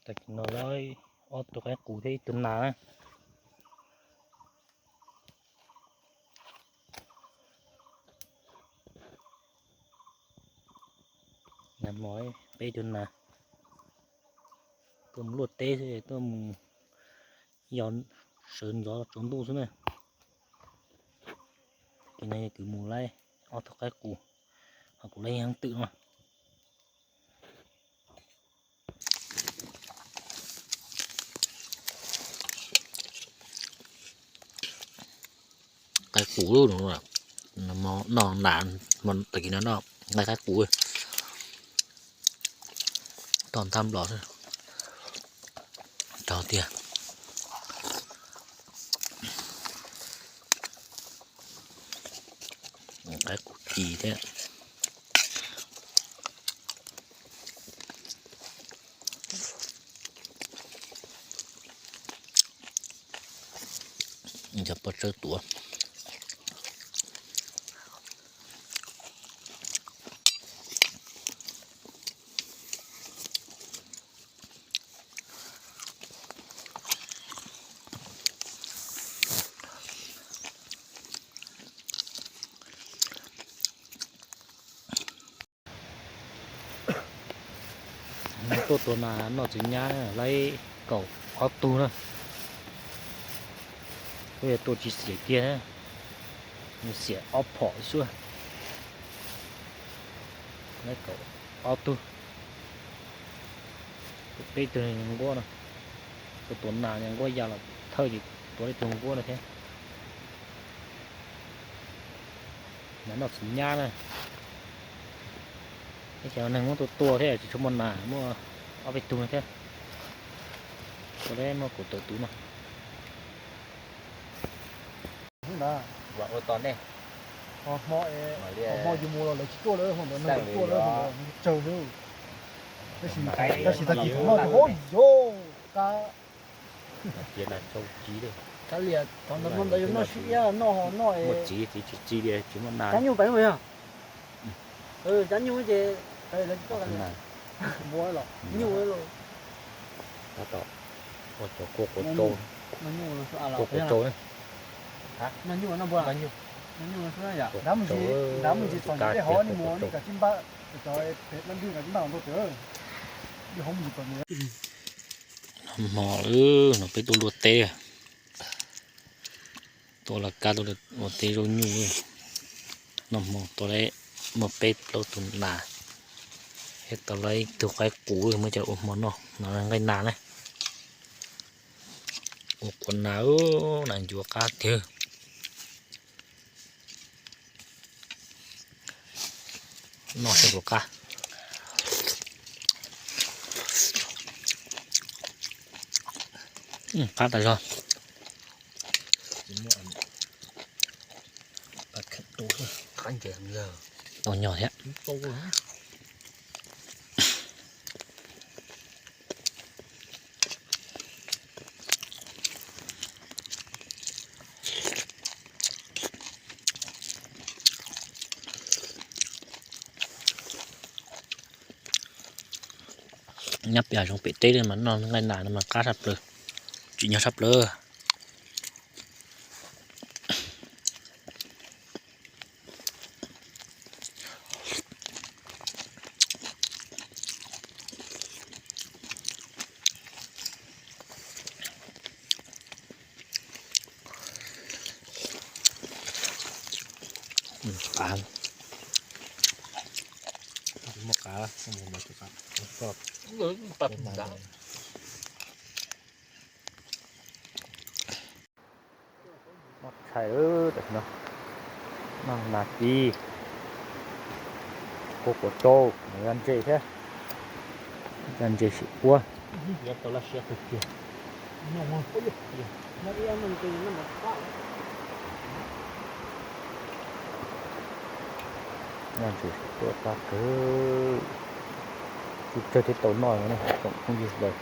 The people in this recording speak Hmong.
Tag kis no lawv ob tug qaib qus thiab ib tug nas na. Nag hmo peb tug nas tuaj mus luaj teb xwb, tuaj mus yos, sawv ntxov tsaus ntuj xwb na. Tag kis no yog kuv mus laib ob tug qaib qus, ho kuv laib ib heev twm no. Qaib qus, noj nas, tag kis no noj qaib qus, toj ntab nplos rau tiag. Qaib qus ci thiab. Cov pov tsawb tuav. Tuaj tua nas noj txiv nyab, laib kaum ob tug na. Peb yuav tua tsis xiam kiag, xiam ob phom xwb. Laib kaum ob tug. Peb tug nquab no, tua tua nas nquab ya los thawj ces tua ib tug nquab no thiab. Nas noj txiv nyab na. Ib co neeg muab tua tua thiab tsis tshua muaj nas, muaj ob peb tug no thiab. Tua lawm muaj kaum tawm tus no. Ua tos nej. Hmo, hmo yus mus los lawv tsis tuaj lawm, hmo ntawd neeg tuaj lawm, hmo ntawd tsawg xwb. Tab sis tag kis thaum noj ces hov yos qab. Kav liam, thaum ntawd hmo ntawd yus noj sib iab noj ho noj. Muaj txiv, txiv tsis txi li, tsis muaj nas. Cab nyuj pais mus yog? Cab nyuj ces lawv tsis tuaj. Npua los nyuj los. Tab tom ua cov kua quav tsau. Kua quav tsau ne. Noj nyuj no npua. Noj nyuj no xwb yom. Nrad mus ntsis, nrad mus ntsis txog ntawm tej hov nej mus nej kav tsij npaj, cov pem dab ntwg kav tsij npaj los ntau tawm. Dej hov mus ntsis txog ntawd. Noj hmo no peb tuaj luaj teb, tuaj laj kab tuaj ua teb zaub nyuj. Noj hmo tau muaj peb plaub tus nas, thiab tau lawm ib tug qaib qus, muab coj ua hmo noj, no nqaij nas na. Ua quav nas, nas ncuav qab tiag. Noj seb puas qab. Qab tas zog. Tau nyo thiab. Nyob pem hav zoov pem teb mas noj nqaij nas no mas qab tshaj plaws, tsim nyog tshaj plaws. Muaj qav, muaj qav. Noj tshais, tam sim no noj nas kis, kua quav tsau, noj ntses thiab, noj ntses sim quab. Noj ntses sim quab qab kawg, kuj tsawg thiaj tau noj no ne tsoom phooj ywg sawv daws.